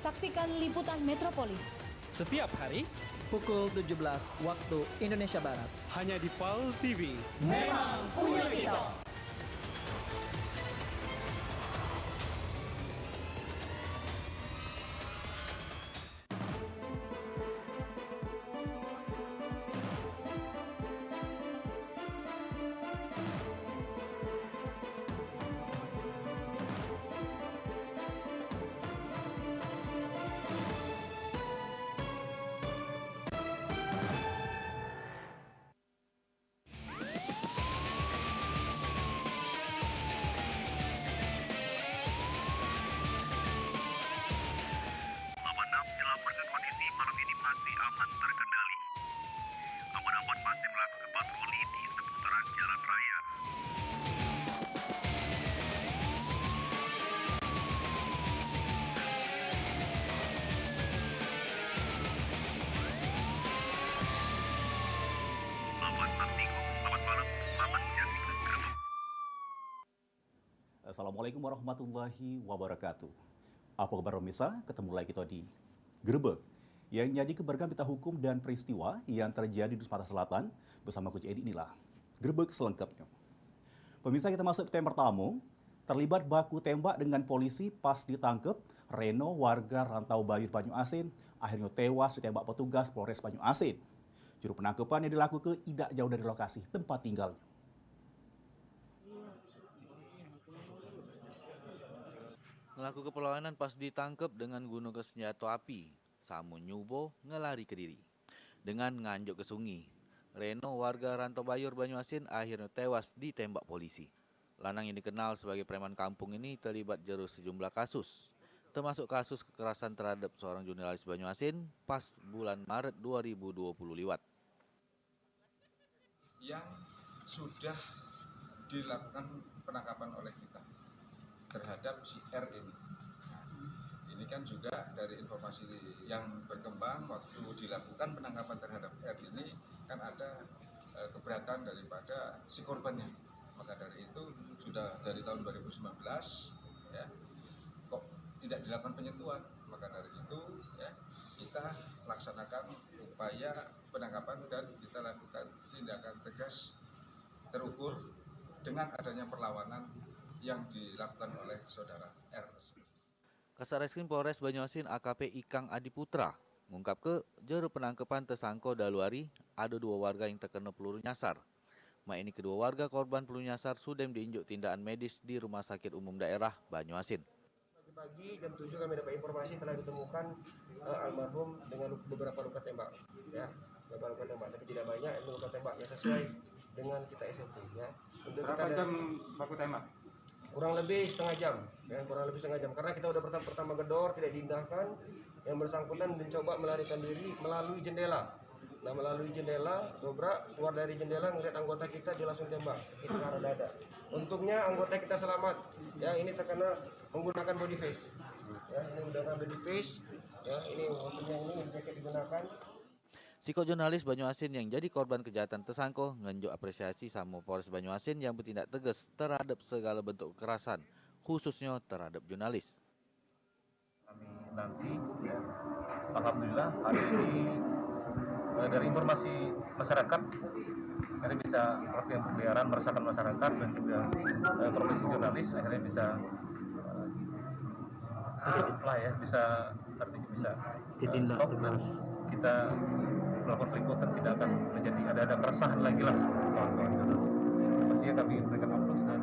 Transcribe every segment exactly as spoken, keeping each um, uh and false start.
Saksikan liputan Metropolis setiap hari pukul tujuh belas waktu Indonesia Barat. Hanya di Pal T V. Memang punya kita. Lapan enam melaporkan kondisi malam ini masih aman terkendali. Aman-aman masih melakukan patroli di seputaran jalan raya. Lapan enam tiga, selamat malam, selamat menyaksikan. Assalamualaikum warahmatullahi wabarakatuh. Apa kabar pemirsa? Ketemu lagi kita di Grebek yang nyaji keberagaman berita hukum dan peristiwa yang terjadi di Sumatera Selatan bersama aku Edi inilah Grebek selengkapnya. Pemirsa, kita masuk ke tema pertama. Terlibat baku tembak dengan polisi pas ditangkep, Reno warga Rantau Bayur Banyu Asin akhirnya tewas ditembak petugas Polres Banyu Asin. Juru penangkepan yang dilakukan idak jauh dari lokasi tempat tinggalnya. Ngelakuke perlawanan pas ditangkep dengan gunoke senjato api, samo nyubo ngelari ke diri. Dengan nganjuk ke sungi, Reno, warga Rantau Bayur, Banyu Asin, akhirnya tewas ditembak polisi. Lanang yang dikenal sebagai preman kampung ini terlibat jero sejumlah kasus, termasuk kasus kekerasan terhadap seorang jurnalis Banyu Asin pas bulan Maret dua ribu dua puluh liwat. Yang sudah dilakukan penangkapan oleh kita terhadap si R ini. Nah, ini kan juga dari informasi yang berkembang, waktu dilakukan penangkapan terhadap R ini kan ada, eh, keberatan daripada si korbannya. Maka dari itu, sudah dari tahun dua ribu sembilan belas, ya, kok tidak dilakukan penyentuhan. Maka dari itu, ya, kita laksanakan upaya penangkapan dan kita lakukan tindakan tegas terukur dengan adanya perlawanan yang dilakukan oleh saudara R tersebut. Kasat Reskrim Polres Banyu Asin A K P Ikang Adiputra ngungkapke jero penangkepan tesangko dalu hari ado duo warga yang tekeno peluru nyasar. Mak ini kedua warga korban peluru nyasar sudem diinjuk tindakan medis di Rumah Sakit Umum Daerah Banyu Asin. Pagi-pagi jam tujuh kami dapat informasi telah ditemukan, eh, almarhum dengan lu-, beberapa luka tembak. Ya, beberapa luka tembak, tapi tidak banyak, itu luka tembak yang sesuai dengan kita S O P, ya. Untuk Berapa kita jam baku tembak? Kurang lebih setengah jam, ya, kurang lebih setengah jam. Karena kita udah pertama, pertama gedor, tidak diindahkan. Yang bersangkutan mencoba melarikan diri melalui jendela. Nah, melalui jendela, dobrak, keluar dari jendela, ngeliat anggota kita, dia langsung tembak. Itu ke arah dada. Untungnya anggota kita selamat. Ya, ini terkena menggunakan body vest. Ya, ini menggunakan body vest. Ya, ini untungnya ini jaket digunakan. Sikok jurnalis Banyu Asin yang jadi korban kejahatan tesangko ngenjuk apresiasi samo Polres Banyu Asin yang betindak tegas terhadap segala bentuk kekerasan, khususnya terhadap jurnalis. Kami nanti, ya, alhamdulillah, hari ini, eh, dari informasi masyarakat, akhirnya bisa melakukan pemeliharaan, meresahkan masyarakat dan juga, eh, profesi jurnalis, akhirnya bisa, eh, lah ya, bisa, artinya bisa, eh, Ditindak stop dan tegas. Kita melakukan peliputan, tidak akan terjadi ada, ada keresahan lagi lah kawan-kawan jurnalis. Pastinya kami berikan aplaus dan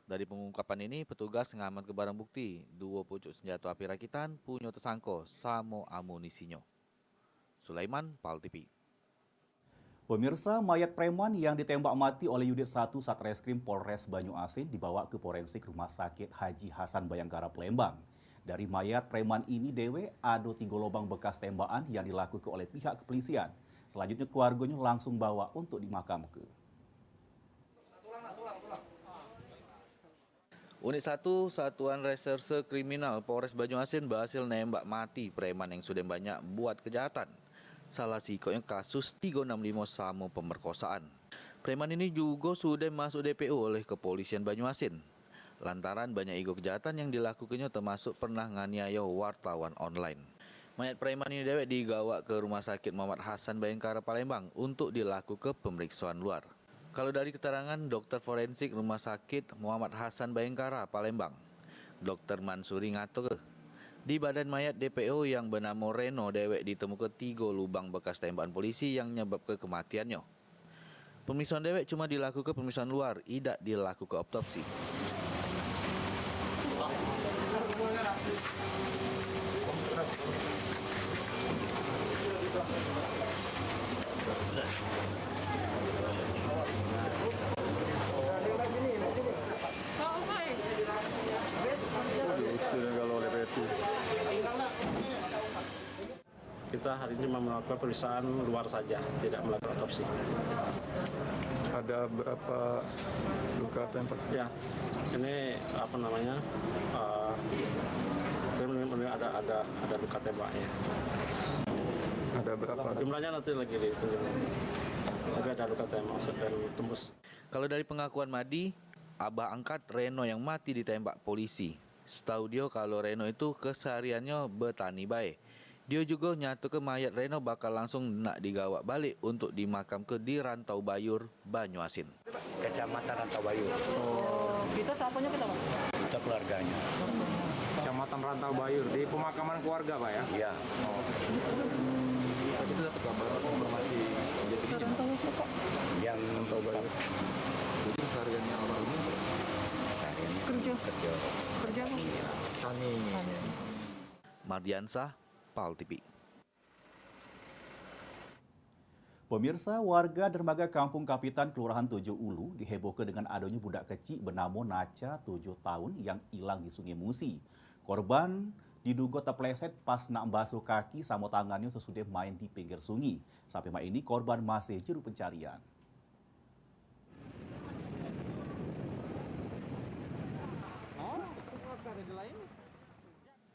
Dari pengungkapan ini, petugas ngamanke barang bukti, duo pucuk senjato api rakitan, punyo tesangko, samo amunisinyo. Sulaiman, Pal T V. Pemirsa, mayat preman yang ditembak mati oleh Unit satu Satreskrim Polres Banyu Asin dibawa ke forensik Rumah Sakit Haji Hasan Bayangkara, Palembang. Dari mayat preman ini dewe, ado tigo lobang bekas tembakan yang dilakuke oleh pihak kepolisian. Selanjutnya, keluarganya langsung bawa untuk dimakamke. Unit satu Satuan Reserse Kriminal Polres Banyu Asin berhasil nembak mati preman yang sudah banyak buat kejahatan. Salah sikoknya kasus tigo enam limo samo pemerkosaan. Preman ini juga sudah masuk D P O oleh Kepolisian Banyu Asin. lantaran banyak igo kejahatan yang dilakukennyo, termasuk pernah nganiayo wartawan online. Mayat preman ini dewek digawak ke Rumah Sakit Muhammad Hasan Bayangkara Palembang untuk dilakuke pemeriksoan luar. Kalu dari keterangan dokter forensik Rumah Sakit Muhammad Hasan Bayangkara Palembang, dokter Mansuri ngatoke, di badan mayat D P O yang benamo Reno dewek ditemuke tigo lubang bekas tembakan polisi yang nyebabke kematiannyo. Pemeriksaan dewek cuma dilakuke pemeriksaan luar, idak dilakuke otopsi. Diusir kalau oleh P T. Kita hari ini cuma melakukan pemeriksaan luar saja, tidak melakukan otopsi. Ada berapa luka tembak? Ya, ini apa namanya? Eh, ini ada ada ada luka tembaknya. Ada berapa? Jumlahnya nanti lagi dihitung. Tapi ada luka tembak dan tembus. Kalu dari pengakuan Madi, abah angkat Reno yang mati ditembak polisi. Setau dio, kalu Reno itu kesehariannyo betani bae. Dio jugo nyatoke mayat Reno bakal langsung nak digawak balek untuk dimakamke di Rantau Bayur, Banyuasin. Kecamatan Rantau Bayur. Oh, kita siapanya kita, Pak? Kita keluarganya. Kecamatan Rantau Bayur, di pemakaman keluarga, Pak, ya? Iya. Oh. Kita dapat kabar informasi kejadian ini, Pak? Yang Rantau Bayur. Jadi kesehariannya almarhum ini apa? Kesehariannya kerja. Kerja. Kerja apa? Tani. Tani. Mardiansah, Pal T V. Pemirsa, warga dermaga Kampung Kapitan, Kelurahan Tujuh Ulu, dihebohke dengan adonyo budak kecik benamo Nacha, tujuh taun, yang ilang di Sungai Musi. Korban diduga tepleset pas nak basuh kaki samo tangannyo sesudah main di pinggir sungi. Sampe mak ini korban masih juru pencarian.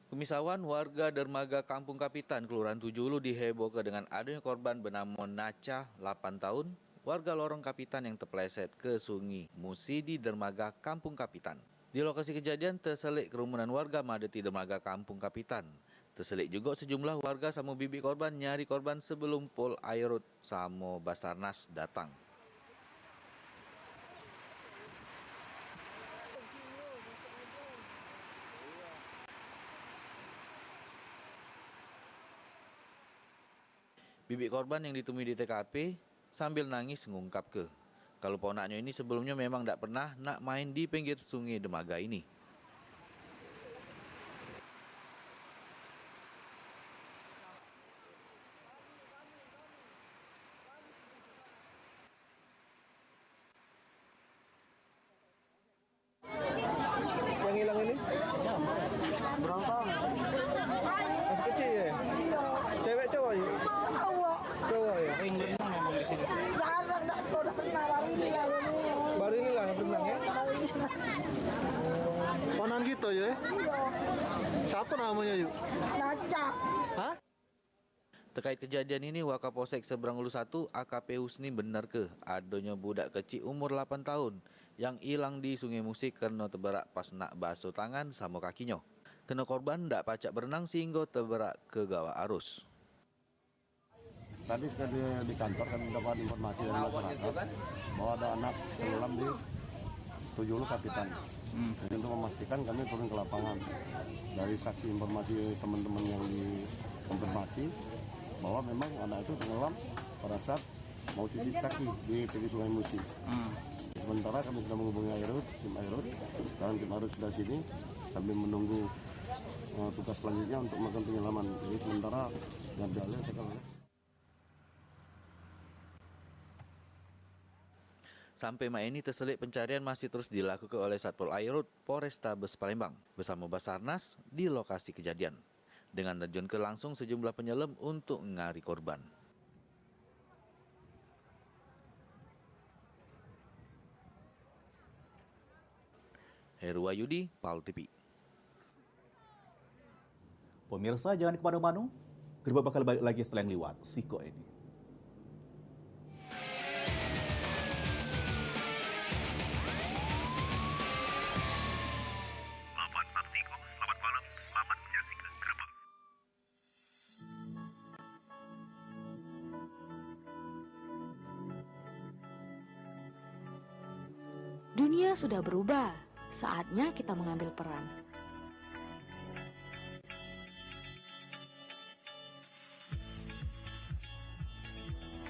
Kumis awan, warga dermaga Kampung Kapitan, Kelurahan Tujuh Ulu, dihebohke dengan adonyo korban benamo Nacha, lapan taun, warga lorong Kapitan, yang tepleset ke Sungi Musi di dermaga Kampung Kapitan. Di lokasi kejadian, teselik kerumunan warga madeti dermaga Kampung Kapitan. Teselik jugo sejumlah warga samo bibik korban nyari korban sebelum Pol Airut samo Basarnas datang. Bibik korban yang ditemui di T K P sambil nangis ngungkapke, kalu ponaknyo ini sebelumnyo memang dak pernah nak main di pinggir sungai dermaga ini. Yang hilang ini? Berapa? Masih kecil ya? Cewek cowok ya? Cowok. Cowok ya? Jarang, dak tahu, dak pernah. Baru ini lah yang hilang. Baru ini lah yang hilang ya? Baru ini lah. Ponan kita ya? Iya. Siapa namanya, Yuk? Nacha. Hah? Terkait kejadian ini, Wakapolsek Seberang Ulu Satu, A K P Husni, mbenerke adonyo budak kecik umur lapan taun yang ilang di Sungai Musi kerno teberak pas nak basuh tangan samo kakinyo. Keno korban dak pacak berenang sehinggo teberak ke gawak arus. Tadi sekali di kantor kami dapat informasi dari masyarakat bahwa ada anak tenggelam di Tujuh Ulu Kapitan. Hmm. Jadi untuk memastikan kami turun ke lapangan. Dari saksi informasi teman-teman yang dikonfirmasi bahwa memang anak itu tenggelam pada saat mau cuci kaki di tepi Sungai Musi. Hmm. Sementara kami sudah menghubungi Airut, tim Airut, dan tim Airut sudah sini sambil menunggu eh, tugas selanjutnya untuk melakukan penyelaman. Jadi sementara ngambil alih tekan oleh Sampe mak ini, teselik pencarian masih terus dilakuke oleh Satpol Airut Polrestabes Palembang besamo Basarnas di lokasi kejadian, dengan nerjunke langsung sejumlah penyelem untuk ngari korban. Heru Wayudi, Pal T V. Pemirsa, jangan ke mano-mano, Gerbek bakal balik lagi setelah yang liwat sikok ini. Dunia sudah berubah, saatnya kita mengambil peran.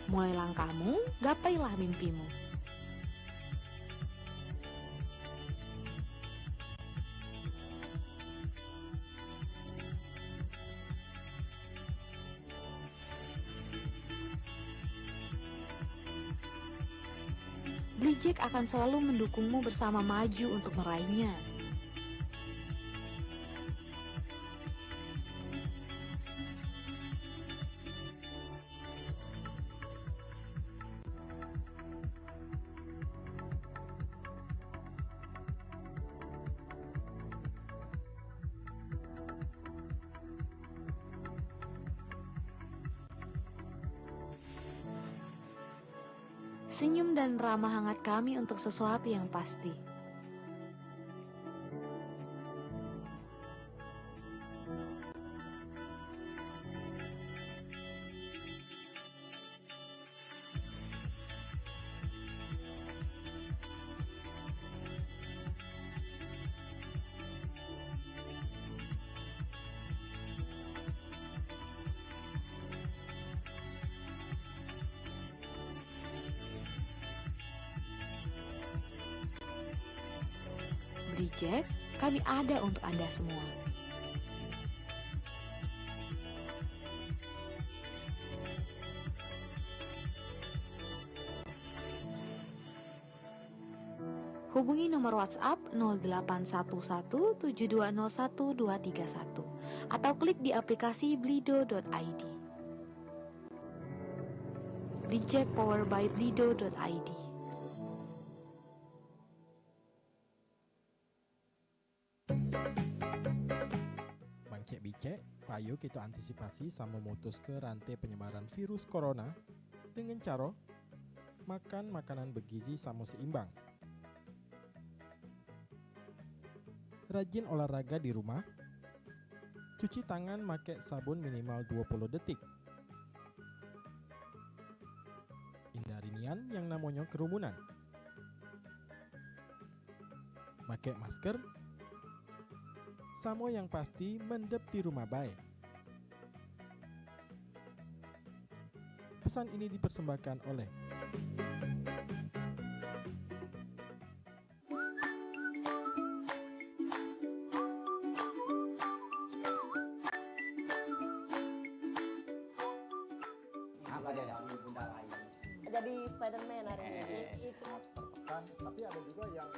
Mulai langkahmu, gapailah mimpimu. Beli Jack akan selalu mendukungmu bersama maju untuk meraihnya. Senyum dan ramah hangat kami untuk sesuatu yang pasti. Beli Jack, kami ada untuk Anda semua. Hubungi nomor WhatsApp nol delapan satu satu tujuh dua nol satu dua tiga satu atau klik di aplikasi blido dot I D. Beli Jack power by blido dot I D. Mangcek bicek, payo kito antisipasi samo mutuske rante penyebaran virus corona dengan caro makan makanan begizi samo seimbang. Rajin olahraga di rumah. Cuci tangan make sabun minimal dua puluh detik. Hindari nian yang namonyo kerumunan. Make masker. Samo yang pasti mendep di rumah bae. Pesan ini dipersembahkan oleh Jadi Spiderman hari ini. Itu. Tertekan, tapi ada juga yang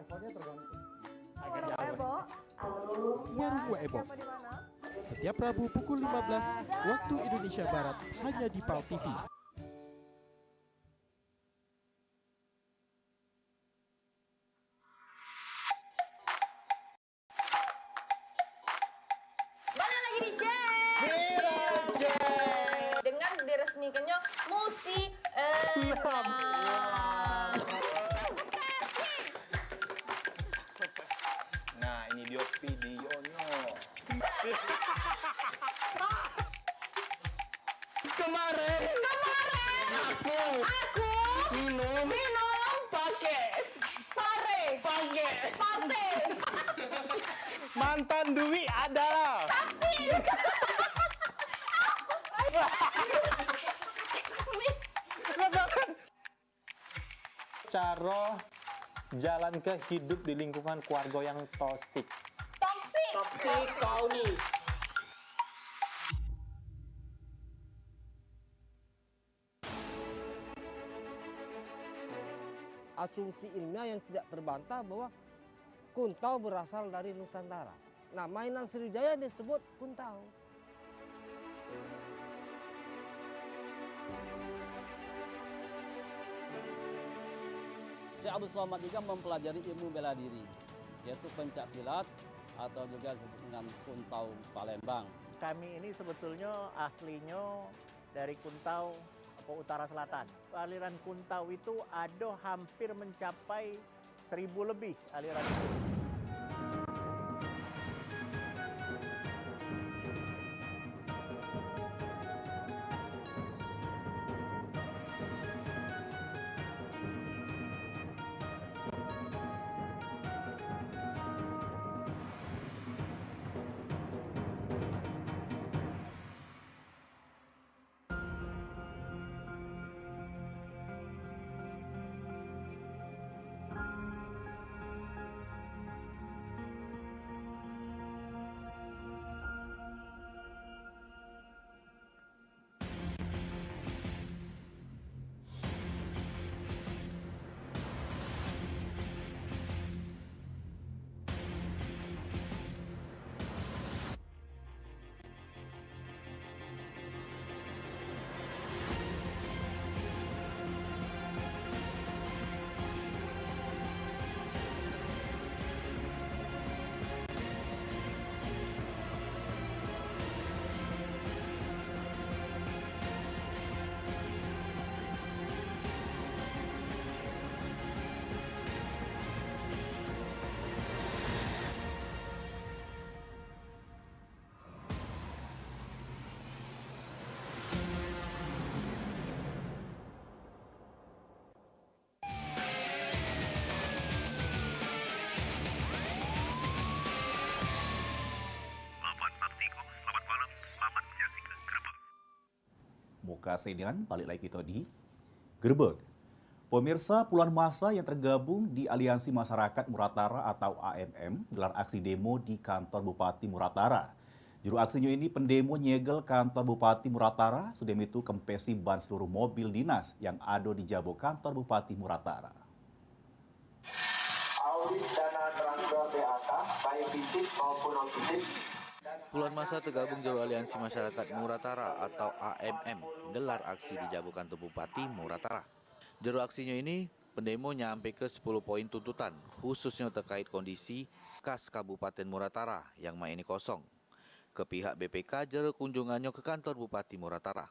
levelnya tergantung. Warung Wak Ebo. Warung Wak Ebo. Siapa di mana? Setiap Rabu pukul lima belas waktu Indonesia Barat hanya di Pal T V. Balik lagi di Jack. Dengan diresmikannya Musi Enam. Nah, ini dia videonyo. Kemarin. Kemarin. Aku. Aku. Minum. Minum. Pakai. Pare. Pakai. Pate. Mantan Dwi adalah. Sakti. Caro jalan ke hidup di lingkungan keluarga yang toksik. Toksik. Toksik kau ni. Asumsi ilmiah yang tidak terbantah bahwa kuntau berasal dari Nusantara. Nah, mainan Sriwijaya disebut kuntau. Syekh Abdul Somad juga mempelajari ilmu bela diri, yaitu pencak silat atau juga disebut dengan kuntau Palembang. Kami ini sebetulnya aslinya dari Kuntau, apa, Utara Selatan. Aliran Kuntau itu ada hampir mencapai seribu lebih aliran. Kasih dengan balik lagi kita di Gerebek. Pemirsa, puluhan masa yang tergabung di Aliansi Masyarakat Muratara atau A M M gelar aksi demo di kantor Bupati Muratara. Juru aksinyo ini pendemo nyegel kantor Bupati Muratara, sudah itu kempesi ban seluruh mobil dinas yang ada di jabo kantor Bupati Muratara. Audit dana transfer D A K, baik fisik maupun non fisik. Puluhan masa tergabung juru Aliansi Masyarakat Muratara atau A M M gelar aksi di jabo kantor Bupati Muratara. Juru aksinyo ini pendemo nyampe ke sepuluh poin tuntutan, khususnyo terkait kondisi kas Kabupaten Muratara yang mak ini kosong. Ke pihak B P K jero kunjungannyo ke kantor Bupati Muratara.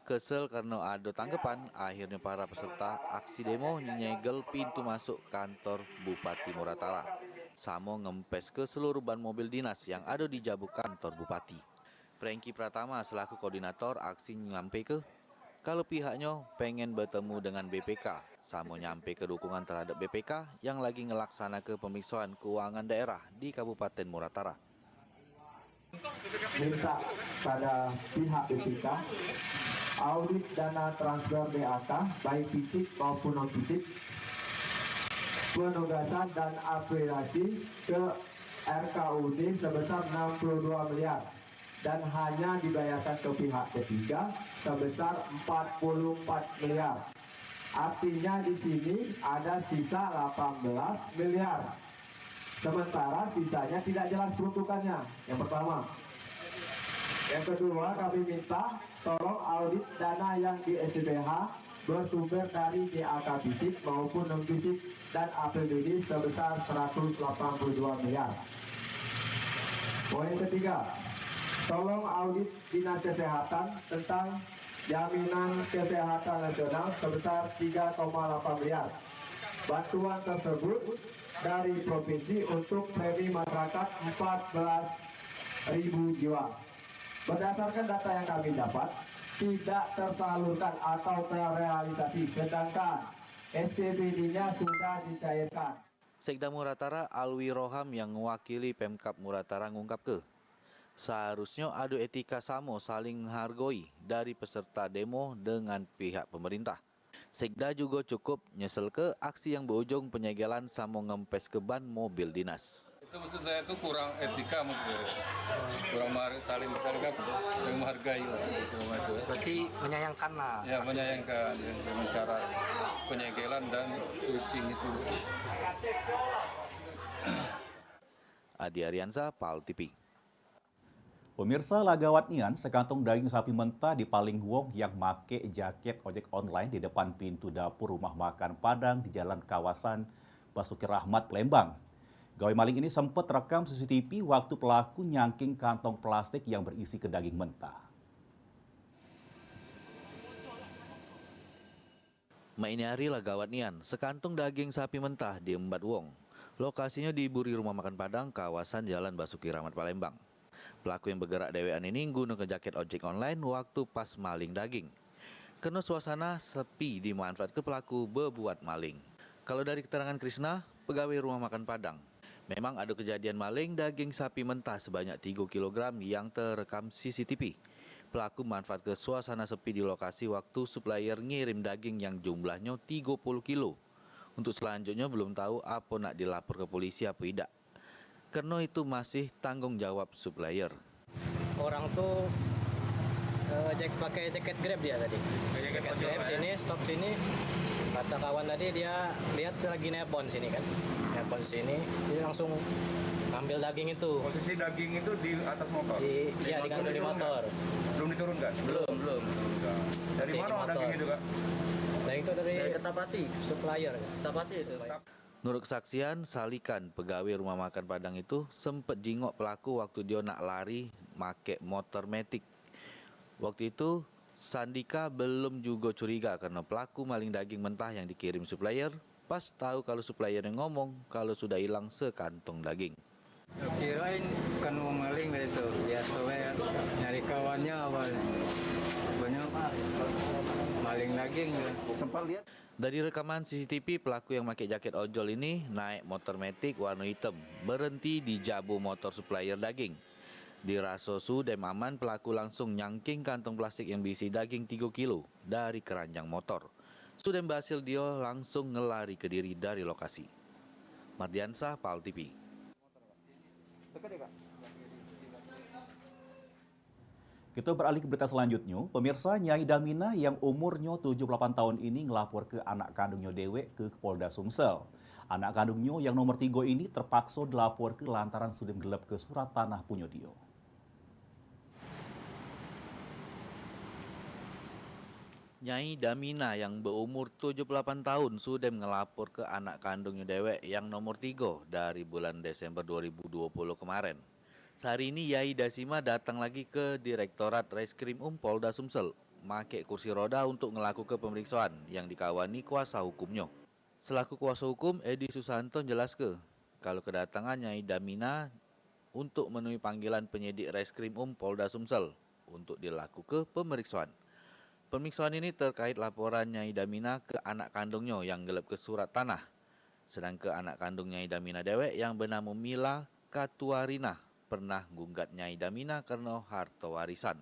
Kesel kareno ado tanggepan, akhirnyo para peserta aksi demo nyegel pintu masuk kantor Bupati Muratara, samo ngempes ke seluruh ban mobil dinas yang ado di jabo kantor Bupati. Prengki Pratama selaku koordinator aksi nyampeke, kalu pihaknyo pengen betemu dengan B P K, samo nyampeke dukungan terhadap B P K yang lagi ngelaksanake pemeriksoan keuangan daerah di Kabupaten Muratara. Minta pada pihak B P K, audit dana transfer D A K, baik fisik maupun non fisik, penugasan dan afiliasi ke R K U D sebesar enam puluh dua miliar dan hanya dibayarkan ke pihak ketiga sebesar empat puluh empat miliar. Artinya di sini ada sisa delapan belas miliar. Sementara sisanya tidak jelas peruntukannya. Yang pertama. Yang kedua, kami minta tolong audit dana yang di S P H bersumber dari D A K fisik maupun non fisik dan A P B D sebesar seratus delapan puluh dua miliar. Poin ketiga, tolong audit Dinas Kesehatan tentang Jaminan Kesehatan Nasional sebesar tiga koma delapan miliar. Bantuan tersebut dari provinsi untuk premi masyarakat empat belas ribu jiwa. Berdasarkan data yang kami dapat, tidak tersalurkan atau terrealisasi, sedangkan S P B D-nya sudah dicairkan. Sekda Muratara Alwi Roham yang mewakili Pemkab Muratara ngungkapke, seharusnyo adu etika samo saling menghargoi dari peserta demo dengan pihak pemerintah. Sekda jugo cukup nyeselke aksi yang beujung penyegelan samo ngempeske ban mobil dinas. Itu maksud saya itu kurang etika maksud saya. Kurang menghargai, saling, saling apa? Saling menghargai lah gitu, itu. Berarti menyayangkan lah. Ya, menyayangkan dengan cara penyegelan dan sweeping itu. Adi Ariansa, Pal T V. Pemirsa, lah gawat nian, sekantong daging sapi mentah dipaling wong yang make jaket ojek online di depan pintu dapur rumah makan Padang di Jalan Kawasan Basuki Rahmat, Palembang. Gawe maling ini sempet terekam C C T V waktu pelaku nyangking kantong plastik yang berisi ke daging mentah. Mak ini hari lah gawat nian, sekantong daging sapi mentah diembat wong. Lokasinyo di Buri Rumah Makan Padang, kawasan Jalan Basuki Rahmat, Palembang. Pelaku yang begerak dewekan ini nggunoke jaket ojek online waktu pas maling daging. Keno suasana sepi dimanfaatke pelaku bebuat maling. Kalu dari keterangan Krisna, pegawe Rumah Makan Padang, memang ado kejadian maling daging sapi mentah sebanyak tigo kilogram yang terekam C C T V. Pelaku manfaatke suasana sepi di lokasi waktu supplier ngirim daging yang jumlahnyo tigo puluh kilo. Untuk selanjutnyo belum tau apo nak dilapor ke polisi apo idak. Kerno itu masih tanggung jawab supplier. Orang tu, eh, jak-, pakai jaket Grab dia tadi. Pakai jaket Grab, ojol, ya? Sini, stop sini. Kata kawan tadi dia lihat lagi nelpon sini kan. Nelpon sini, dia langsung ngambil daging itu. Posisi daging itu di atas motor? Di, iya, digantung di motor. Belum diturunkan? Belum, belum. Dari mana daging itu, Kak? Daging itu dari Ketapati. Supplier. Ketapati itu. Nurut kesaksian, Salikan, pegawe rumah makan Padang itu, sempet jingok pelaku waktu dio nak lari make motor metik. Waktu itu, Sandika belum jugo curiga kareno pelaku maling daging mentah yang dikirim supplier, pas tau kalu suppliernyo ngomong kalu sudah ilang sekantong daging. Kirain bukan wong maling tadi tu, biaso bae nyari kawannya awal. Rupanya maling daging. Sempat lihat. Dari rekaman C C T V, pelaku yang make jaket ojol ini naek motor metik warno item, berenti di jabo motor supplier daging. Diraso sudem aman, pelaku langsung nyangking kantong plastik yang beisi daging tigo kilo dari keranjang motor. Sudem behasil, dio langsung ngelarikan diri dari lokasi. Mardiansah, Pal T V. Kita beralih ke berita selanjutnya. Pemirsa, Nyai Damina yang umurnyo tujuh puluh delapan tahun ini ngelapor ke anak kandungnya dewek ke Polda Sumsel. Anak kandungnya yang nomor tiga ini terpaksa dilapor ke lantaran sudem gelap ke surat tanah punyo dia. Nyai Damina yang beumur tujuh puluh delapan tahun sudem ngelapor ke anak kandungnya dewek yang nomor tiga dari bulan Desember dua ribu dua puluh kemarin. Sehari ini, Yai Dasima datang lagi ke Direktorat Reskrim Um Polda Sumsel, make kursi roda untuk ngelakuke pemeriksaan yang dikawani kuasa hukumnya. Selaku kuasa hukum, Edi Susanto njelaske, kalu kedatangan Nyai Damina untuk menemui panggilan penyidik Reskrim Um Polda Sumsel untuk dilakuke pemeriksaan. Pemeriksaan ini terkait laporan Nyai Damina ke anak kandungnya yang gelap ke surat tanah. Sedangkan anak kandung Nyai Damina dewek yang benamo Mila Katuarina pernah nggugat Nyai Damina karena harta warisan.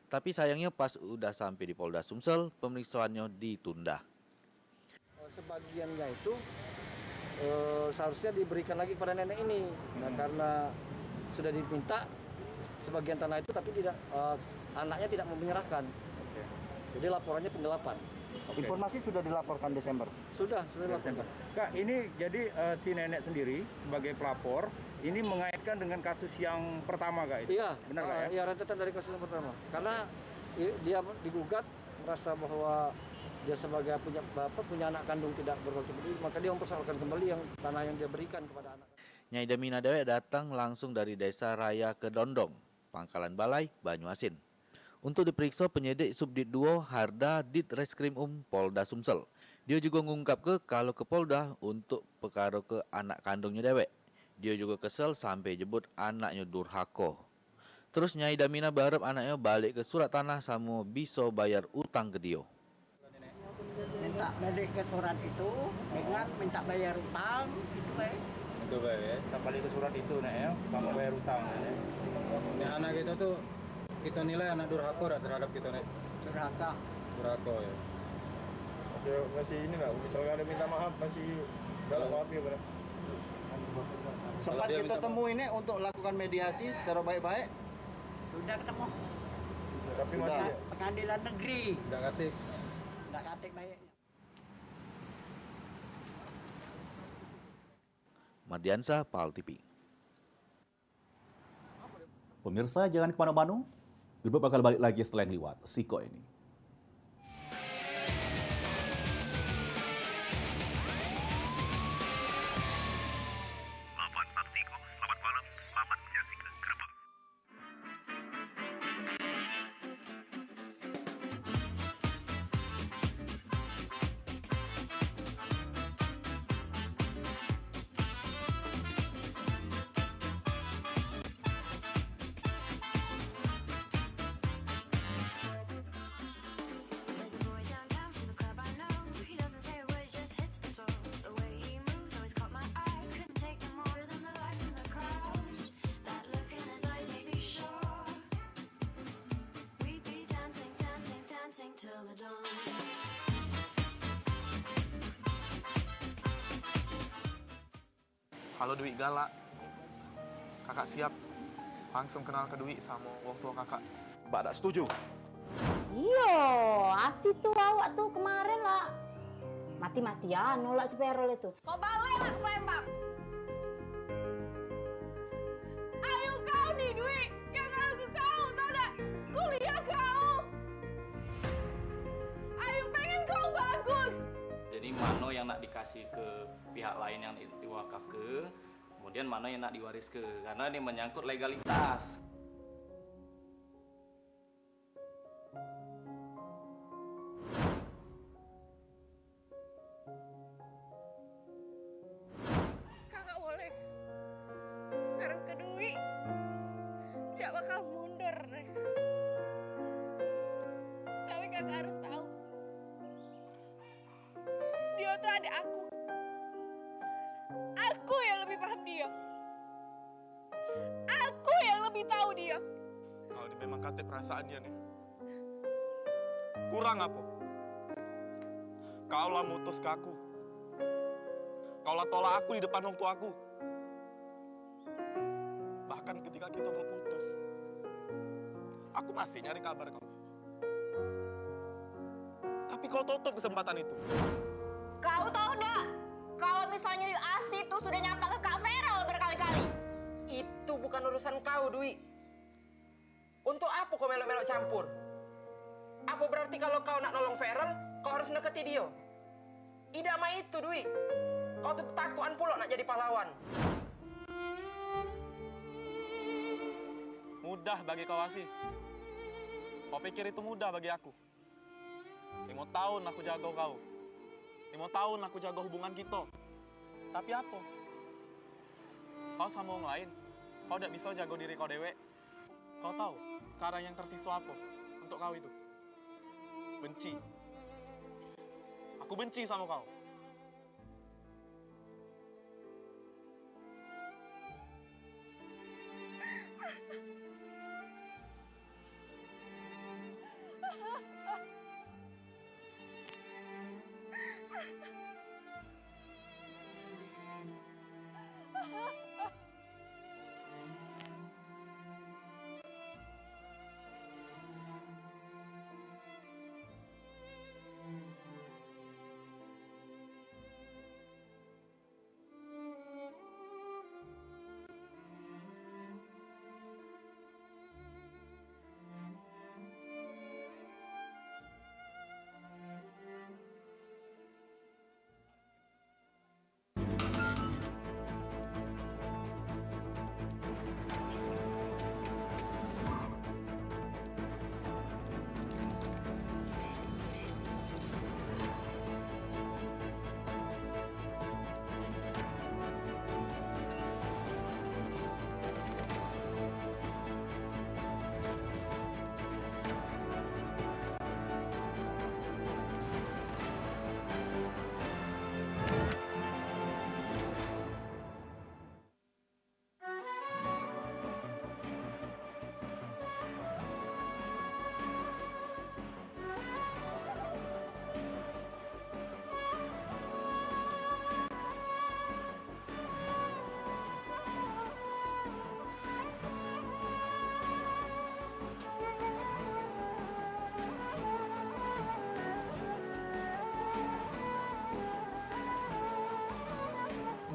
Tapi sayangnyo, pas udah sampe di Polda Sumsel, pemeriksaannyo ditunda. Sebagiannya itu, eh, seharusnya diberikan lagi kepada nenek ini. Nah, karena sudah diminta sebagian tanah itu, tapi tidak, eh, anaknya tidak mau menyerahkan. Oke. Jadi laporannya penggelapan. Oke. Informasi sudah dilaporkan Desember? Sudah, sudah dilaporkan. Desember. Kak, ini jadi, eh, si nenek sendiri sebagai pelapor, ini mengaitkan dengan kasus yang pertama, Kak, itu? Iya. Benar, Kak, eh, ya? Iya, rentetan dari kasus yang pertama. Karena i-, dia digugat merasa bahwa dia sebagai punya, apa, punya anak kandung tidak berbakti budi, maka dia mempersoalkan kembali yang tanah yang dia berikan kepada anak. Nyai Damina dewek datang langsung dari Desa Raya Kedondong, Pangkalan Balai, Banyuasin. Untuk diperiksa, penyidik Subdit duo Harda, Ditreskrim Um Polda Sumsel. Dio jugo ngungkapke kalu ke Polda untuk pekaro ke anak kandungnyo dewek. Dio jugo kesel sampe jebut anaknyo durhako. Terus Nyai Damina beharap anaknyo balek ke surat tanah samo biso bayar utang ke dio. Minta balik ke surat itu dengan minta bayar utang, itu bae. Itu bae, ya. Minta balik ke surat itu, Nak, ya, sama bayar utang, ya. Ini anak kita tuh, kita nilai anak durhaka dah terhadap kita, Nek. Durhaka. Durhaka, ya. Masih, masih ini nggak? Misalnya ada minta maaf, masih dalam hati apa, Nek? Sempat kita temui, Nek, untuk lakukan mediasi secara baik-baik. Sudah ketemu. Tapi masih, ya? Pengadilan negeri. Ndak katik. Ndak katik baiknya. Mardiansah, Pal T V. Pemirsa, jangan kemana-mana. Gubuk bakal balik lagi setelah yang liwat. Sikok ini. Lapan empat tiga, selamat malam, selamat menyaksikan Gerbang. There's a boy downtown from the club I know. He doesn't say a word, just hits the floor. The way he moves always caught my eye. Couldn't take no more than the lights in the crowd. That look in his eyes made me sure we'd be dancing, dancing, dancing till the dawn. Halo Dwi Galak. Kakak siap langsung kenal ke Dwi samo wong tua kakak. Bak dak setuju? Iyo, asi tu awak tu kemaren lah mati-matian nolak si Perol itu. Kau balik lah ke Palembang. Ayo kau ni, Dwi, yang ngaruh ke kau, tau dak? Kuliah kau. Ayo, pengen kau bagus. Jadi, mano yang nak dikasih ke pihak lain yang di-, diwakafke, kemudian mano yang nak diwariske, karena ini menyangkut legalitas. Kakak boleh ngaruh ke Dwi, dak bakal mundur deh. Tapi kakak harus tahu, dio tuh adik aku. Aku yang lebih paham dio. Aku yang lebih tahu dia. Kau ni memang katek perasaan dia ni. Kurang apo? Kau la mutus ke aku. Kau la tolak aku di depan wong tuaku. Bahkan ketika kita berputus, aku masih nyari kabar kau. Tapi kau tutup kesempatan itu. Kau tahu ndak? Kalau misalnya Asi itu sudah nyampak ke Kak Feral berkali-kali. Itu bukan urusan kau, Dwi. Untuk apo kau melok-melok campur? Apo berarti kalau kau nak nolong Feral, kau harus neketi dio? Idak mak itu, Dwi. Kau tu betakokan pulo nak jadi pahlawan. Mudah bagi kau, Asi. Kau pikir itu mudah bagi aku? Limo tahun aku jago kau. Limo tahun aku jago hubungan kito. Tapi apo? Kau samo wong lain. Kau dak biso jago diri kau dewek. Kau tahu sekarang yang tersisa apa untuk kau itu? Benci. Aku benci sama kau.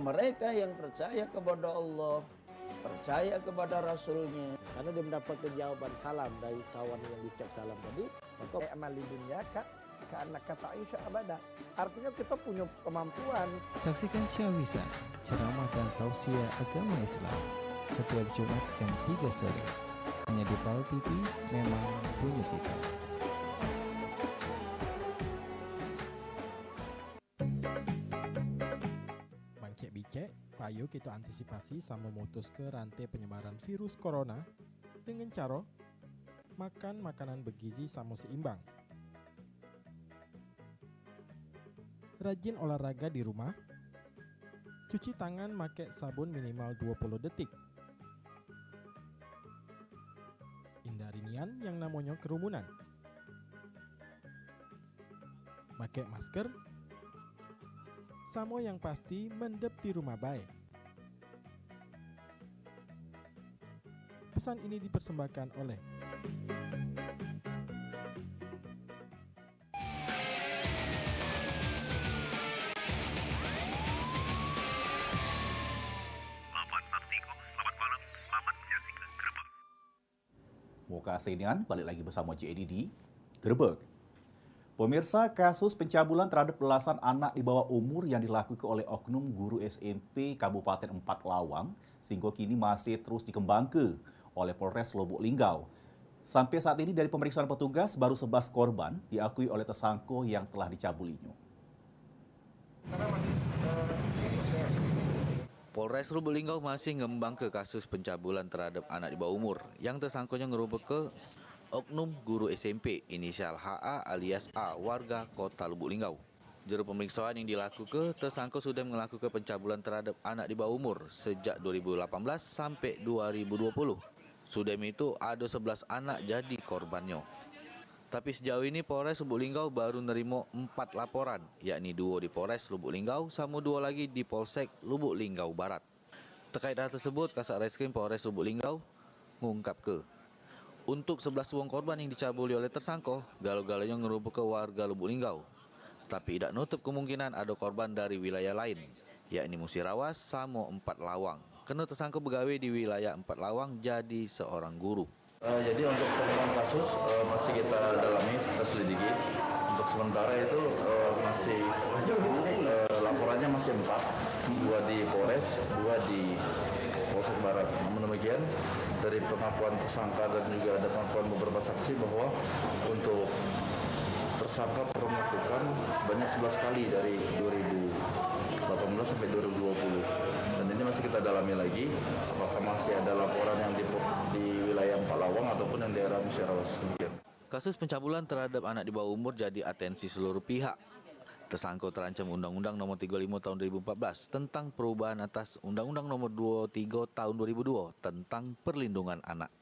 Mereka yang percaya kepada Allah, percaya kepada Rasulnya. Karena dia mendapatkan jawaban salam dari kawan yang diucap salam tadi, maka "I'mal li dunyaka ka'annaka ta'isyu abada." Artinya kita punya kemampuan. Saksikan Syawisa, ceramah dan tausiah agama Islam, setiap Jumat jam tiga sore. Hanya di Pal T V, memang punya kita. Mangcek bicek, payo kito antisipasi samo mutuske rante penyebaran virus corona dengan caro makan makanan begizi samo seimbang. Rajin olahraga di rumah, cuci tangan make sabun minimal dua puluh detik. Hindari nian yang namonyo kerumunan. Make masker, samo yang pasti mendep di rumah bae. Pesan ini dipersembahkan oleh Lapan Artiko, selamat malam, selamat menyaksikan Grebek. Muka asli nian, balik lagi bersama J D di Grebek. Pemirsa, kasus pencabulan terhadap belasan anak di bawah umur yang dilakukan oleh oknum guru S M P Kabupaten Empat Lawang sehingga kini masih terus dikembangke oleh Polres Lubuk Linggau. Sampai saat ini, dari pemeriksaan petugas, baru sebelas korban diakui oleh tersangka yang telah dicabulinyo. Polres Lubuk Linggau masih ngembangke kasus pencabulan terhadap anak di bawah umur yang tersangkonyo ngerumpukke oknum guru S M P inisial H A alias A, warga Kota Lubuk Linggau. Juru pemeriksaan yang dilakuke, tersangko sudah ngelakuke pencabulan terhadap anak di bawah umur sejak dua ribu delapan belas sampe dua ribu dua puluh. Sudem itu, ado sebelas anak jadi korbannyo. Tapi sejauh ini Polres Lubuk Linggau baru nerimo empat laporan, yakni duo di Polres Lubuk Linggau samo duo lagi di Polsek Lubuk Linggau Barat. Terkait hal tersebut, Kasat Reskrim Polres Lubuk Linggau ngungkapke, untuk sebelas wong korban yang dicabuli oleh tersangko, galo-galonyo ngerubuhke warga Lubuk Linggau. Tapi idak nutup kemungkinan ado korban dari wilayah lain, yakni Musirawas samo Empat Lawang. Keno tersangko begawe di wilayah Empat Lawang jadi seorang guru. Eh, jadi untuk pengembangan kasus, eh, masih kita dalami, kita selidiki. Untuk sementara itu, eh, masih, eh, laporannya masih empat, dua di Polres, dua di Polsek Barat. Namun demikian, dari pengakuan tersangka dan juga ada pengakuan beberapa saksi bahwa untuk tersangka pernah melakukan banyak sebelas kali dari dua ribu delapan belas sampai dua ribu dua puluh. Dan ini masih kita dalami lagi, apakah masih ada laporan yang di, di wilayah Empat Lawang ataupun yang daerah Musirawas. Demikian. Kasus pencabulan terhadap anak di bawah umur jadi atensi seluruh pihak. Tersangko terancam Undang-Undang Nomor tiga puluh lima Tahun dua ribu empat belas tentang perubahan atas Undang-Undang Nomor dua puluh tiga Tahun dua ribu dua tentang perlindungan anak.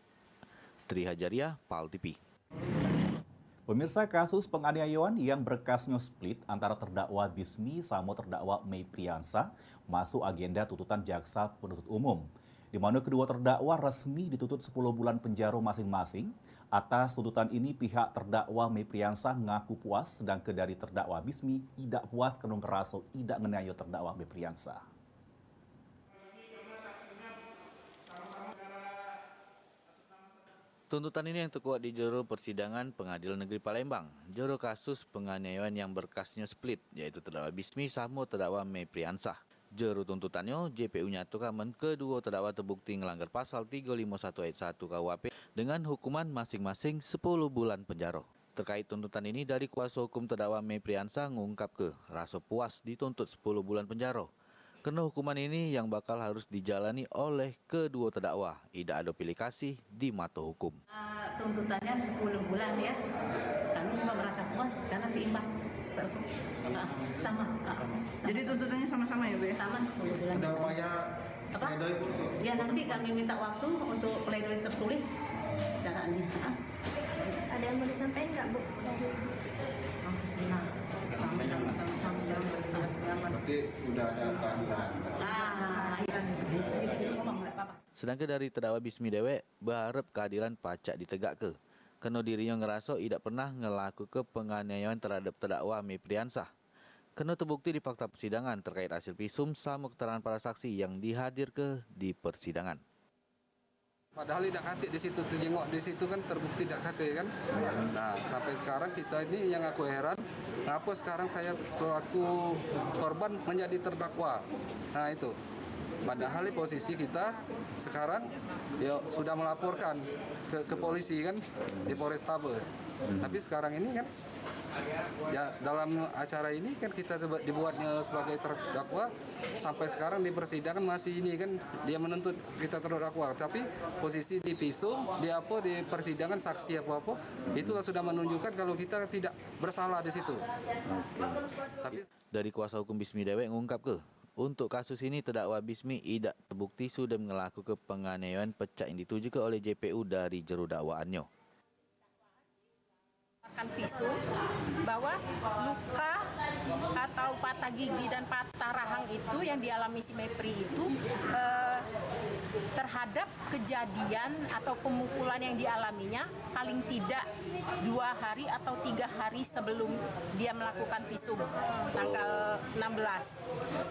Tri Hajariah, Pal T V. Pemirsa, kasus penganiayaan yang berkasnyo split antara terdakwa Bismi samo terdakwa Mei Priansa masuk agenda tuntutan jaksa penuntut umum, di mano kedua terdakwa resmi dituntut sepuluh bulan penjara masing-masing. Atas tuntutan ini, pihak terdakwa Mei Priansa ngaku puas, sedangkan dari terdakwa Bismi idak puas kerno ngeraso idak nganiayo terdakwa Mei Priansa. Tuntutan ini yang terkuat di jero persidangan Pengadilan Negeri Palembang. Jero kasus penganiayaan yang berkasnyo split, yaitu terdakwa Bismi samo terdakwa Mei Priansah. Jero tuntutannyo, J P U nyatokan men keduo terdakwa terbukti ngelanggar pasal tiga lima satu ayat satu K U H P dengan hukuman masing-masing sepuluh bulan penjara. Terkait tuntutan ini, dari kuaso hukum terdakwa Mei Priansah ngungkapke raso puas dituntut sepuluh bulan penjara. Kerno hukuman ini yang bakal harus dijalani oleh keduo terdakwa, idak ado pilih kasih di mato hukum. Eh, tuntutannya sepuluh bulan, ya. Kami juga merasa puas karena seimbang. Ah, sama. Ah. Jadi tuntutannya sama-sama, ya, Bu, ya? Sama, sepuluh bulan. Ada upaya pledoi pun, Bu? Ya, nanti kami minta waktu untuk pledoi tertulis secara ini. Ah. Ada yang mau disampaikan nggak, Bu? Aku senang. Sama-sama, sama-sama, sama-sama. Berarti udah ada keadilan. Ah, iya. Jadi, jadi ngomong nggak apa-apa. Sedangkan dari terdakwa Bismi dewek beharap keadilan pacak ditegakke. Kerno dirinyo ngeraso idak pernah ngelakuke penganiayaan terhadap terdakwa Mei Priansah. Kerno terbukti di fakta persidangan terkait hasil visum samo keterangan para saksi yang dihadirke di persidangan. Padahal idak katik di situ, terjengok di situ kan terbukti idak katik kan. Nah, sampai sekarang kita ini yang aku heran, ngapa sekarang saya selaku korban menjadi terdakwa? Nah, itu. Padahal di posisi kita sekarang ya sudah melaporkan ke, ke polisi kan di Polrestabes. Tapi sekarang ini kan ya, dalam acara ini kan kita seba-, dibuatnya sebagai terdakwa, sampai sekarang di persidangan masih ini kan, dia menuntut kita terdakwa. Tapi posisi di visum, di apa, di persidangan, saksi apa-apa, itulah sudah menunjukkan kalau kita tidak bersalah di situ. Tapi dari kuasa hukum Bismi dewek ngungkapke, untuk kasus ini terdakwa Bismi idak terbukti sudem ngelakuke penganiayaan pecak yang ditujuke oleh J P U dari jero dakwaannyo. Mengeluarkan visum bahwa luka atau patah gigi dan patah rahang itu yang dialami si Mepri itu, eh, terhadap kejadian atau pemukulan yang dialaminya paling tidak dua hari atau tiga hari sebelum dia melakukan visum tanggal enam belas.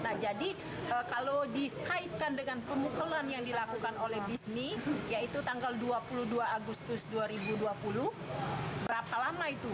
Nah, jadi, eh, kalau dikaitkan dengan pemukulan yang dilakukan oleh Bismi, yaitu tanggal dua puluh dua Agustus dua ribu dua puluh, berapa lama itu?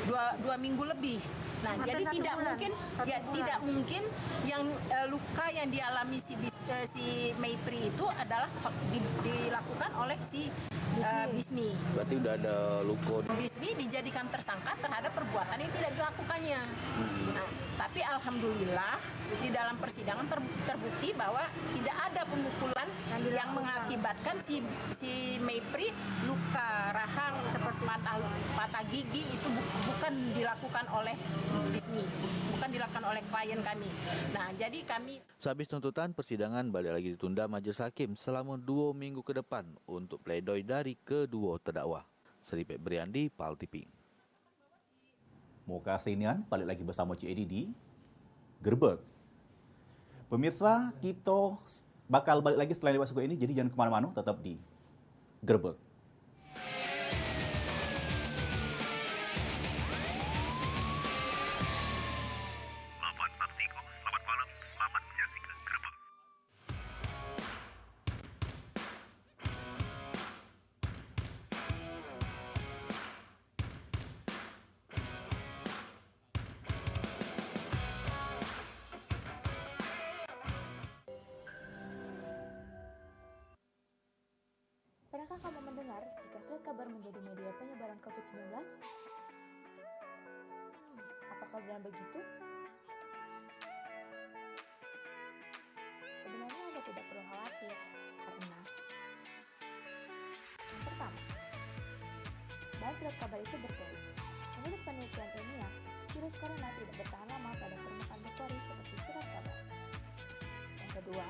Dua, dua minggu lebih. Nah, jadi tidak mungkin, ya, tidak mungkin yang, eh, luka yang dialami si Bis-, eh, si Mepri itu adalah pe-, di-, dilakukan oleh si eh, Bismi. Berarti udah ada luka. Bismi dijadikan tersangka terhadap perbuatan yang tidak dilakukannya. Hmm. Nah, tapi alhamdulillah di dalam persidangan ter- terbukti bahwa tidak ada pemukulan yang mengakibatkan si si Mepri luka rahang, patah patah gigi itu bu- bukan dilakukan oleh Bismi, bukan dilakukan oleh klien kami. Nah, jadi kami Sehabis tuntutan, persidangan balik lagi ditunda majelis hakim selama dua minggu ke depan untuk pledoi dari kedua terdakwa. Seripek Briandi, Pal T V. Muka sinian balik lagi bersama Cik Edi di Gerbek. Pemirsa, kita bakal balik lagi setelah lewat sekuat ini, jadi jangan kemana-mana, tetap di Gerbek. Pernahkah kamu mendengar jika surat kabar menjadi media penyebaran covid sembilan belas? Hmm, apakah benar begitu? Sebenarnya Anda tidak perlu khawatir, karena yang pertama, bahan surat kabar itu berpori. Menurut penelitian ilmiah, virus corona tidak bertahan lama pada permukaan berpori seperti surat kabar. Yang kedua,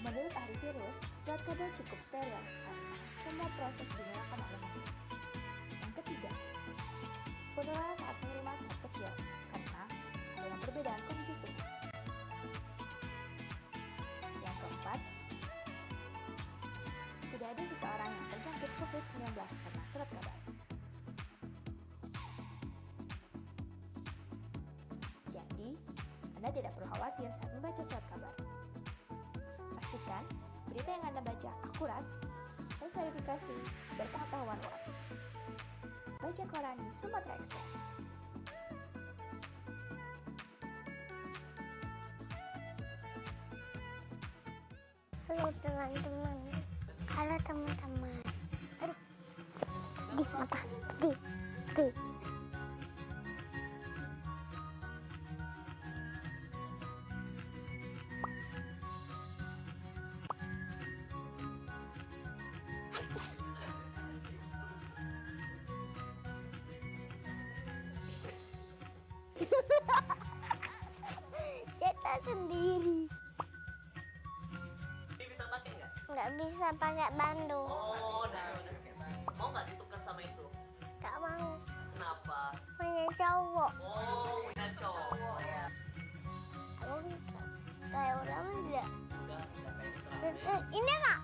menurut ahli virus, surat kabar cukup steril karena semua proses digerakkan oleh mesin. Yang ketiga, penularan saat pengiriman sangat kecil karena ada yang berbeda dengan kondisi sungguh. Yang keempat, tidak ada seseorang yang terjangkit covid sembilan belas karena surat kabar. Jadi, Anda tidak perlu khawatir saat membaca surat kabar. Pastikan berita yang Anda baca akurat, terverifikasi, berpengetahuan luas. Baca koran di Sumatera Express. Halo teman-teman. Halo teman-teman. Aduh. Di apa? Di. Di. Kita sendiri. Ini bisa pakai nggak? Nggak bisa pakai bandu. Oh, nggak ada pakai bandu. Mau nggak ditukar sama itu? Nggak mau. Kenapa? Punya cowok. Oh, punya cowok ya. Aku kayak orang aja. Enggak, enggak kayak orang. Eh, eh, ini, Kak.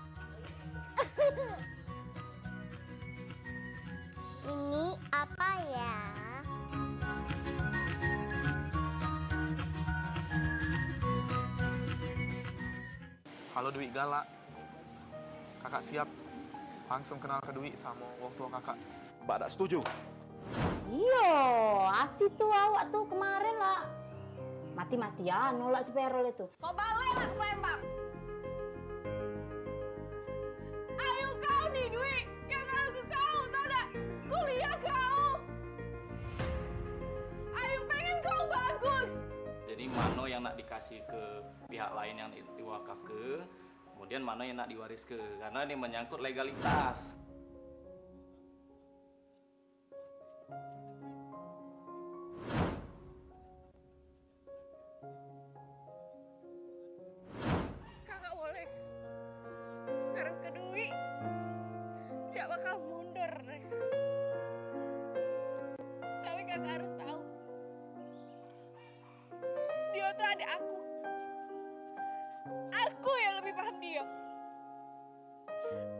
Ini apa ya? Kalo duit galak, kakak siap langsung kenal ke duit samo wong tua kakak. Badak setuju. Iyo, Asi tu awak tu kemaren lah mati-matian nolak si Perol itu. Kau balai lah ke Palembang. Ayo kau ni duit yang ngaruh ke kau, tau dak? Kuliah kau. Ayo pengen kau bagus. Jadi mano yang nak dikasih ke pihak lain yang di, diwakafke, kemudian mano yang nak diwariske, karena ini menyangkut legalitas. Kakak boleh ngarep ke duit, dak bakal mundur deh. Tapi kakak harus tahu, dia tuh adik aku. Aku yang lebih paham dia.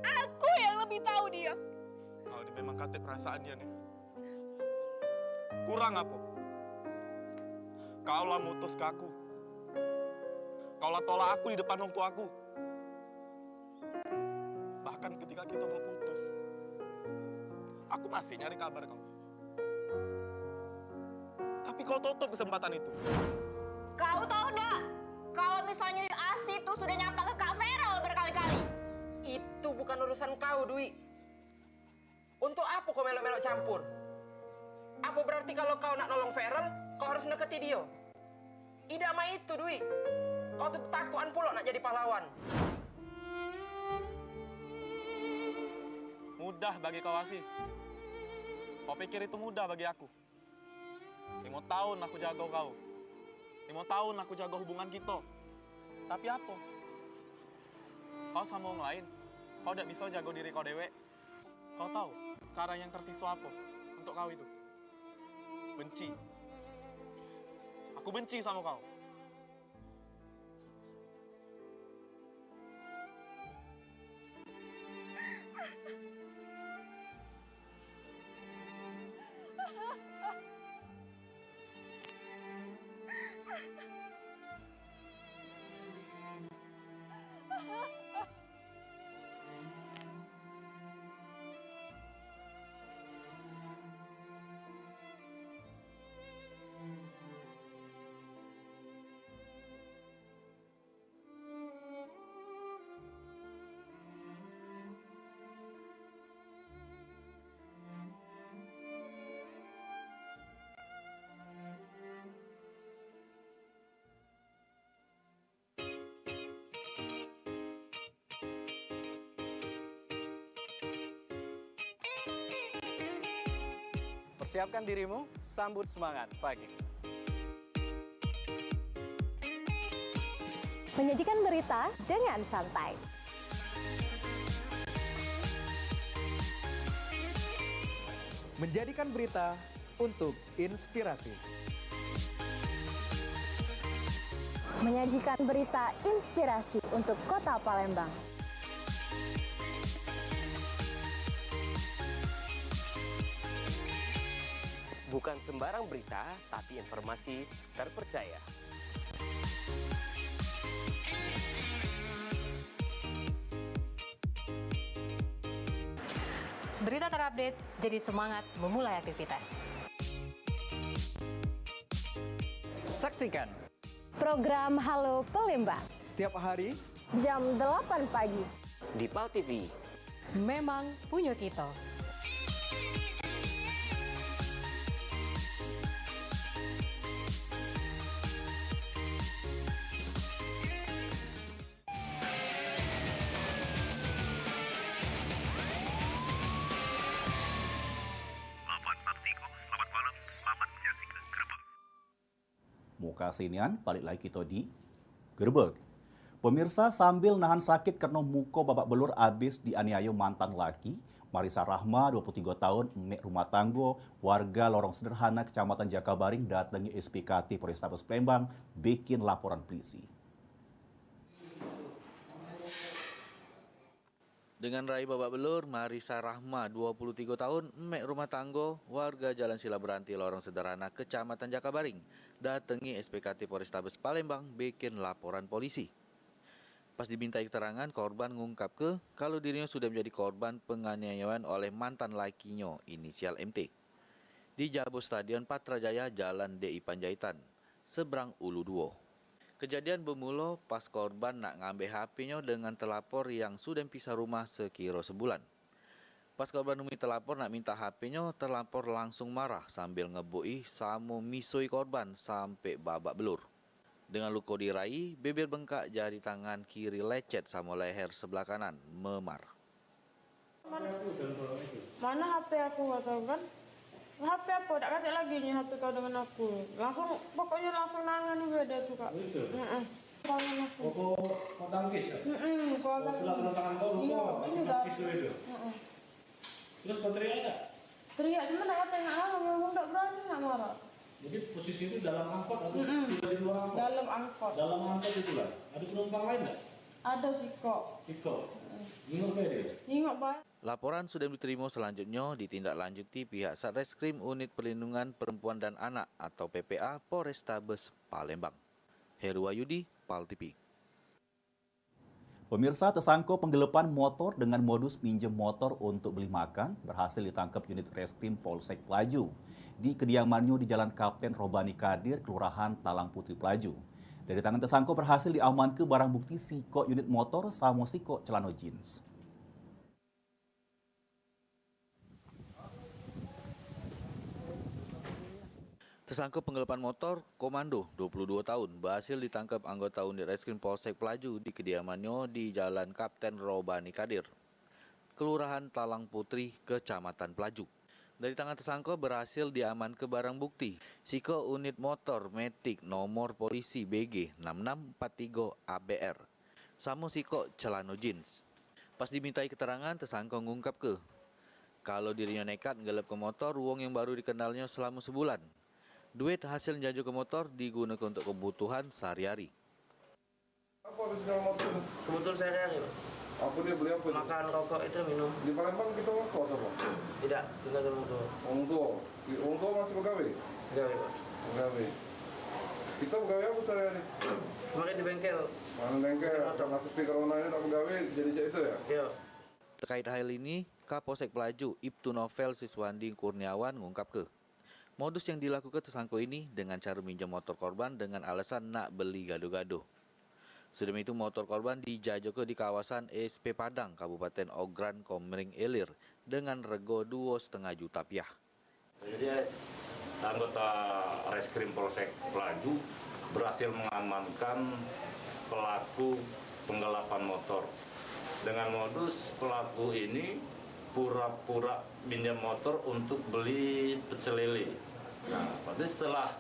Aku yang lebih tahu dia. Kau ni memang katek perasaan dia ni. Kurang apa? Kau lah mutus ke aku. Kau lah tolak aku di depan wong tua aku. Bahkan ketika kita berputus, aku masih nyari kabar kau. Tapi kau tutup kesempatan itu. Kau tahu dak? Kalau misalnya Asi tuh sudah nyapa ke Kak Feral berkali-kali. Itu bukan urusan kau, Dwi. Untuk apo kau melok-melok campur? Apo berarti kalau kau nak nolong Feral, kau harus deketi dio? Idak mak itu, Dwi. Kau tu takutan pulo nak jadi pahlawan. Mudah bagi kau, Asih. Kau pikir itu mudah bagi aku? Limo tahun aku jago kau. Limo tahun aku jago hubungan kito. Tapi apo? Kau samo wong lain, kau dak biso jago diri kau dewek. Kau tau sekarang yang tersiso apo untuk kau itu? Benci. Aku benci samo kau. Persiapkan dirimu, sambut semangat pagi. Menyajikan berita dengan santai. Menjadikan berita untuk inspirasi. Menyajikan berita inspirasi untuk Kota Palembang. Bukan sembarang berita, tapi informasi terpercaya. Berita terupdate, jadi semangat memulai aktivitas. Saksikan program Halo Palembang setiap hari jam delapan pagi di Pal T V. Memang punyo kito. Muka sinian, balik lagi kito di Gerebek. Pemirsa, sambil nahan sakit kareno muko babak belur abis dianiayo mantan laki, Marisa Rahma, dua puluh tiga tahun, emek rumah tanggo, warga Lorong Sederhana, Kecamatan Jakabaring, datangi S P K T Polrestabes Palembang, bikin laporan polisi. Dengan rai babak belur, Marisa Rahma, dua puluh tiga tahun, emek rumah tanggo, warga Jalan Sila Beranti, Lorong Sederhana, Kecamatan Jakabaring, datengi S P K T Polrestabes Palembang bikin laporan polisi. Pas dimintai keterangan, korban ngungkapke kalu dirinyo sudah menjadi korban penganiayaan oleh mantan lakinyo, inisial M T, di Jabo Stadion Patra Jaya, Jalan D I Panjaitan, seberang Ulu Duo. Kejadian bemulo pas korban nak ngambek H P-nyo dengan telapor yang sudah pisah rumah sekiro sebulan. Pas korban nemui telapor nak minta H P-nyo, telapor langsung marah sambil ngebuki samo misoi korban sampe babak belur. Dengan luko di rai, bibir bengkak, jari tangan kiri lecet samo leher sebelah kanan memar. Mana, mana H P aku, kata kan? H P apa? Dak katek lagi ni H P kau dengan aku. Langsung, pokoknya langsung nangani be dia tu, Kak. Oh, itu? Heeh. Tangan aku. Oh, kau, kau tangkis ya? Heeh, kau Oh, tangkis. Tulang tangan kau, Iya, kau ini, Kak. Tangkis itu. Heeh. Terus kau teriak tak? Teriak, cuma dak katek nak lawan, aku dak berani nak marah. Jadi posisi itu dalam angkot atau Mm-mm. sudah di luar angkot? Dalam angkot. Dalam angkot itulah. Ada penumpang lain tak? Ada sikok. Sikok? Mm-mm. Nengok ke dia? Nengok, Bang. Laporan sudah diterima, selanjutnya ditindaklanjuti pihak Satreskrim Unit Perlindungan Perempuan dan Anak atau P P A Polrestabes Palembang. Heru Wahyudi, Pal T V. Pemirsa, tersangka penggelepan motor dengan modus minjem motor untuk beli makan berhasil ditangkap unit Reskrim Polsek Pelaju. Di kediamannya di Jalan Kapten Robani Kadir, Kelurahan Talang Putri, Pelaju. Dari tangan tersangka berhasil diamanke barang bukti sikok unit motor samo sikok celano jeans. Tersangka penggelapan motor, Komando, dua puluh dua tahun, berhasil ditangkap anggota Unit Reskrim Polsek Pelaju di kediamannya di Jalan Kapten Robani Kadir, Kelurahan Talang Putri, Kecamatan Pelaju. Dari tangan tersangka berhasil diamanke barang bukti, sikok unit motor metik nomor polisi B G enam enam empat tiga A B R, samo sikok celano jeans. Pas dimintai keterangan, tersangka ngungkapke, kalo dirinyo nekat nggelepke motor wong yang baru dikenalnyo selamo sebulan. Duit hasil njajoke motor digunake untuk kebutuhan sehari-hari. Apa habis dalam motor? Kebutuhan sehari-hari, Pak. Apa dia beli apa tu? Makan, rokok, itu, minum. Di Palembang kita ngekos apa? Tidak, tinggal sama orang tua. Orang tua? Orang tua masih begawe? Begawe, Pak. Begawe. Kita begawe apa sehari-hari? Kemarin di bengkel. Kemarin bengkel, karena sepi corona ini tak begawe, jadi cak itu ya? Iya. Terkait hal ini, Kapolsek Pelaju, Ibtu Novel Siswandi Kurniawan ngungkapke, modus yang dilakuke tersangka ini dengan cara minjem motor korban dengan alasan nak beli gado-gado. Sudah itu, motor korban dijajoke di kawasan S P Padang, Kabupaten Ogran, Komering Ilir, dengan rego duo setengah juta piah. Jadi, anggota Reskrim Polsek Pelaju berhasil mengamankan pelaku penggelapan motor. Dengan modus, pelaku ini pura-pura minjam motor untuk beli pecel lele. Nah, tapi setelah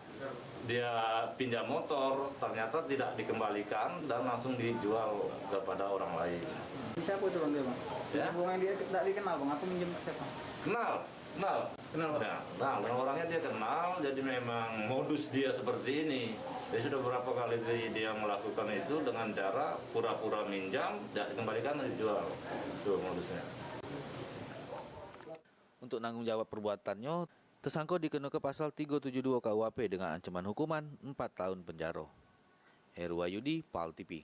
dia pinjam motor, ternyata tidak dikembalikan dan langsung dijual kepada orang lain. Siapa itu, Bang, dia, Bang? Ya? Hubungan dia tidak dikenal, Bang. Apa minjem siapa? Kenal, kenal. Kenal, Bang? Ya, kenal. Dengan orangnya dia kenal, jadi memang modus dia seperti ini. Dia sudah beberapa kali di-, dia melakukan itu dengan cara pura-pura minjam, tidak dikembalikan, dijual. Itu modusnya. Untuk nanggung jawab perbuatannyo, tersangka dikenakan pasal tiga tujuh dua K U H P dengan ancaman hukuman empat tahun penjara. Heru Wahyudi, Pal T V.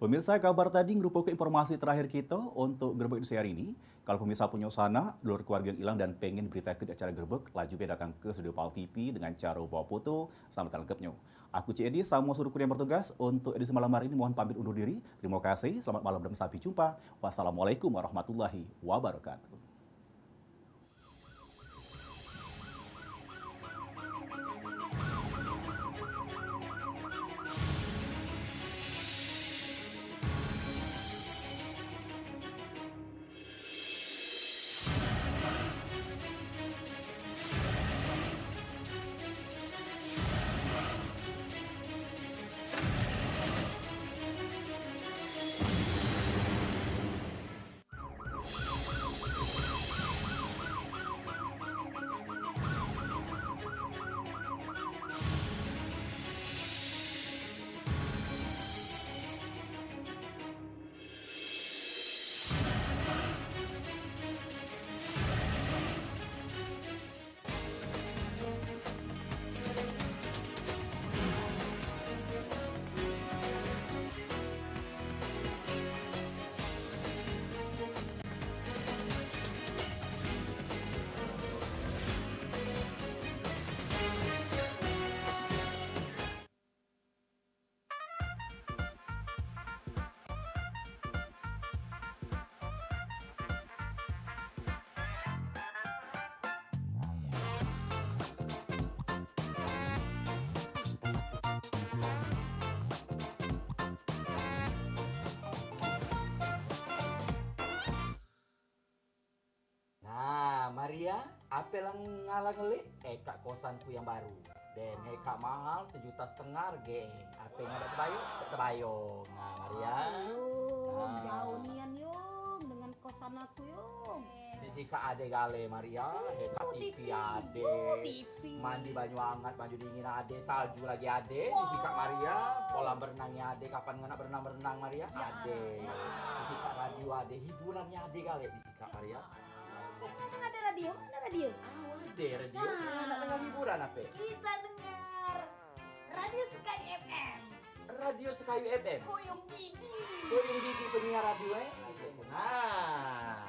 Pemirsa, kabar tadi ngerupakan informasi terakhir kita untuk Grebek Edisi hari ini. Kalau pemirsa punya sanak, dulur keluarga yang hilang dan pengen beritakan acara Grebek, laju be datang ke studio Pal T V dengan cara bawa foto sama lengkapnya. Aku Cik Edi, sama seluruh kru yang bertugas untuk edisi malam hari ini mohon pamit undur diri. Terima kasih, selamat malam dan sampai jumpa. Wassalamualaikum warahmatullahi wabarakatuh. Nah, Maria, ape lang ngalang ngelik? Eh, kak kosanku yang baru. Den, eh, kak mahal, sejuta setengah harge. Ape nggak tebayong? Nggak tebayong. Nah, Maria. Aduh, nah. Jauh nian, Yung, dengan kosan aku, Yung. Di sikak ade gale, Maria. Oh, eh, kak T V, T V ade. Oh, T V. Mandi banyu hangat, banyu dingin ade, salju lagi ade. Di sikak Maria, kolam berenangnya ade. Kapan ngena berenang-berenang, Maria? Ya. Ade. Di sikak radio ade, hiburannya ade gale di sikak Maria. Kak, sekarang ada radio? Mana radio? Ah, ada radio. Nah, nak dengar hiburan ape? Kita dengar Radio Sekayu F M. Radio Sekayu F M. Koyong gigi. Koyong gigi penyiar radio, eh. Nah,